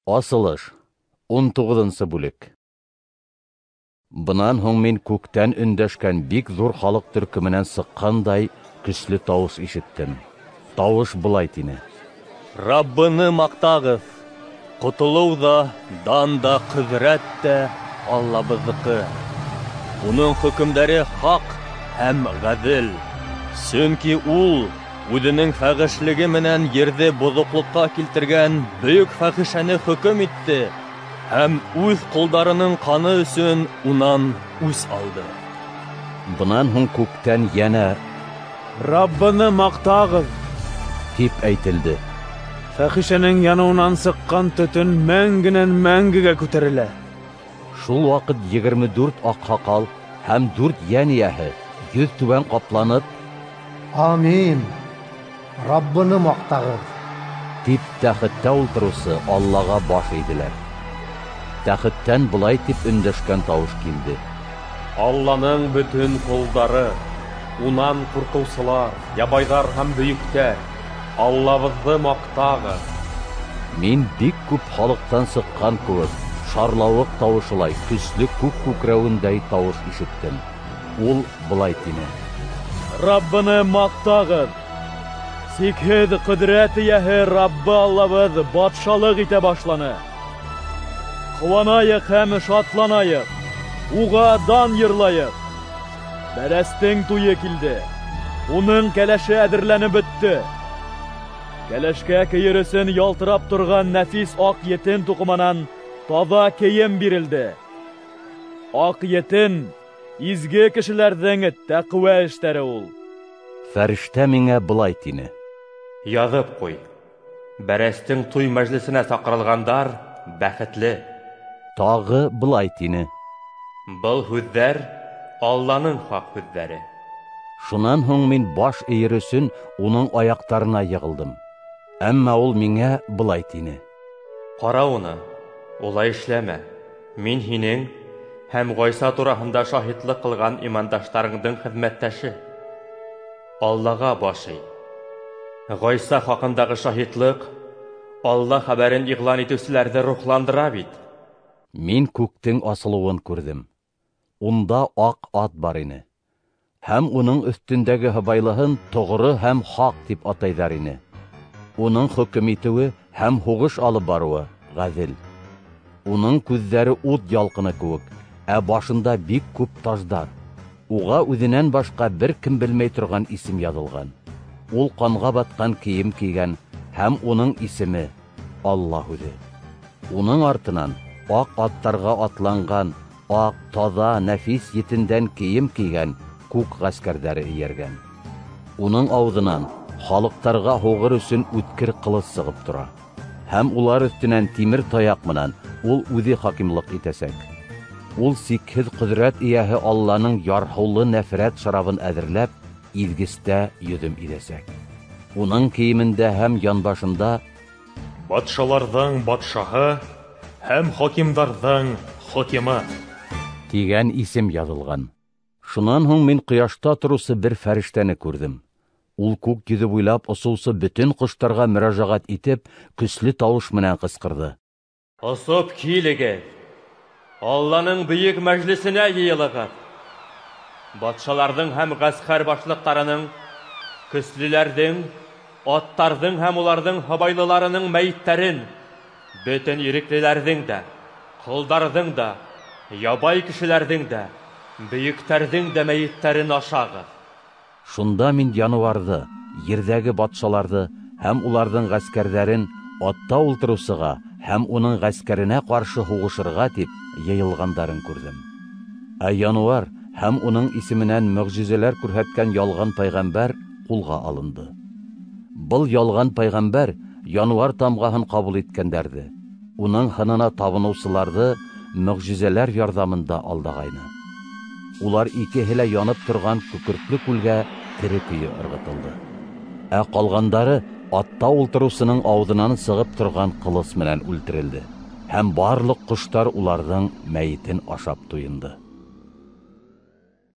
Асылыш, 19-нсы бүлек. Бынан һуң мин күктән өндәшкән бик ҙур халыҡ төркөмөнән сыҡҡандай көслө тауыш ишеттем. Тауыш былай тине: Раббыны маҡтағыҙ, ҡотолоу ҙа, дан да, ҡөҙрәт тә Аллабыҙҙыҡы. Уның хөкөмдәре хаҡ һәм ғәҙел. Сөнки ул үҙенең фәхешлеге менән ерҙе боҙоҡлоҡҡа килтергән бөйөк фәхишәне хөкөм итте һәм үҙ ҡолдарының ҡаны өсөн унан үс алды. Бынан һуң күктән йәнә Раббыны маҡтағыҙ тип әйтелде. Фәхишәнең яныуынан сыҡҡан төтөн мәңгенән мәңгегә күтәрелә. Шул ваҡыт 24 аҡһаҡал һәм 4 йән эйәһе йөҙ түбән ҡапланып: Амин, Раббыны маҡтағыҙ, тип тәхеттә ултырыусы Аллаға баш эйҙеләр. Тәхеттән былай тип өндәшкән тауыш килде: Алланың бөтөн ҡолдары, унан ҡурҡыусылар, ябайҙар һәм бөйөктәр, Аллабыҙҙы маҡтағыҙ. Мин бик күп халыҡтан сыҡҡан кеүек шарлауыҡ тауышылай көслө күк күкрәүендәй тауыш ишеттем. Ул былай тине: Раббыны маҡтағыҙ! Сикһеҙ ҡөҙрәт эйәһе Раббы Аллабыҙ батшалыҡ итә башланы. Ҡыуанайыҡ һәм шатланайыҡ, уға дан йырлайыҡ. Бәрәстең туйы килде, уның кәләше әҙерләнеп бөттө. Кәләшкә кейер өсөн ялтырап торған нәфис аҡ етен туҡыманан таҙа кейем бирелде. Аҡ етен — изге кешеләрҙең тәҡүә эштәре ул. Фәрештә миңә былай тине: Яҙып ҡуй, бәрәстең туй мәжлесенә саҡырылғандар бәхетле. Тағы былай тине: Был һүҙҙәр Алланың хаҡ һүҙҙәре. Шунан һуң мин баш эйер өсөн уның аяҡтарына йығылдым. Әммә ул миңә былай тине: Ҡара уны, улай эшләмә. Мин һинең һәм Ғайса тураһында шаһитлыҡ ҡылған имандаштарыңдың хеҙмәттәше. Аллаға баш эй. Ғайса хаҡындағы шаһитлыҡ Алла хәбәрен иғлан итеүселәрҙе рухландыра бит. Мин күктең асылыуын күрҙем. Унда аҡ ат бар ине. Һәм уның өҫтөндәге һыбайлыһын тоғро һәм хаҡ тип атайҙар ине. Уның хөкөм итеүе һәм һуғыш алып барыуы ғәҙел. Уның күҙҙәре ут ялҡыны кеүек, ә башында бик күп таждар. Уға үҙенән башҡа бер кем белмәй торған исем яҙылған. Ул ҡанға батҡан кейем кейгән һәм уның исеме Алла һүҙе. Уның артынан аҡ аттарға атланған, аҡ, таҙа, нәфис етендән кейем кейгән күк ғәскәрҙәре эйәргән. Уның ауыҙынан халыҡтарға һуғыр өсөн үткер ҡылыс сығып тора. Һәм улар өҫтөнән тимер таяҡ менән ул үҙе хакимлыҡ итәсәк. Ул сикһеҙ ҡөҙрәт эйәһе Алланың ярһыулы нәфрәт шарабын әҙерләп, иҙгестә йөҙөм иҙәсәк. Уның кейемендә һәм янбашында Батшаларҙың батшаһы һәм хакимдарҙың хакимы тигән исем яҙылған. Шунан һуң мин ҡояшта тороусы бер фәрештәне күрҙем. Ул күк йөҙө буйлап осоусы бөтөн ҡоштарға мөрәжәғәт итеп, көслө тауыш менән ҡысҡырҙы: Осоп килегеҙ, Алланың бөйөк мәжлесенә йыйылығыҙ. Батшаларҙың һәм ғәскәр башлыҡтарының, көслөләрҙең, аттарҙың һәм уларҙың һыбайлыларының мәйеттәрен, бөтөн иреклеләрҙең дә, ҡолдарҙың да, ябай кешеләрҙең дә, бөйөктәрҙең дә мәйеттәрен ашағыҙ. Шунда мин януарҙы, ерҙәге батшаларҙы һәм уларҙың ғәскәрҙәрен атта ултырыусыға һәм уның ғәскәренә ҡаршы һуғышырға тип йыйылғандарын күрҙем. Ә януар һәм уның исеменән мөғжизәләр күрһәткән ялған пайғамбәр ҡулға алынды. Был ялған пайғамбәр януар тамғаһын ҡабул иткәндәрҙе, уның һынына табыныусыларҙы мөғжизәләр ярҙамында алдағайны. Улар икеһе лә янып торған күкертле күлгә тере көйө ырғытылды. Ә ҡалғандары атта ултырыусының ауыҙынан сығып торған ҡылыс менән үлтерелде, һәм барлыҡ ҡоштар уларҙың мәйетен ашап туйынды.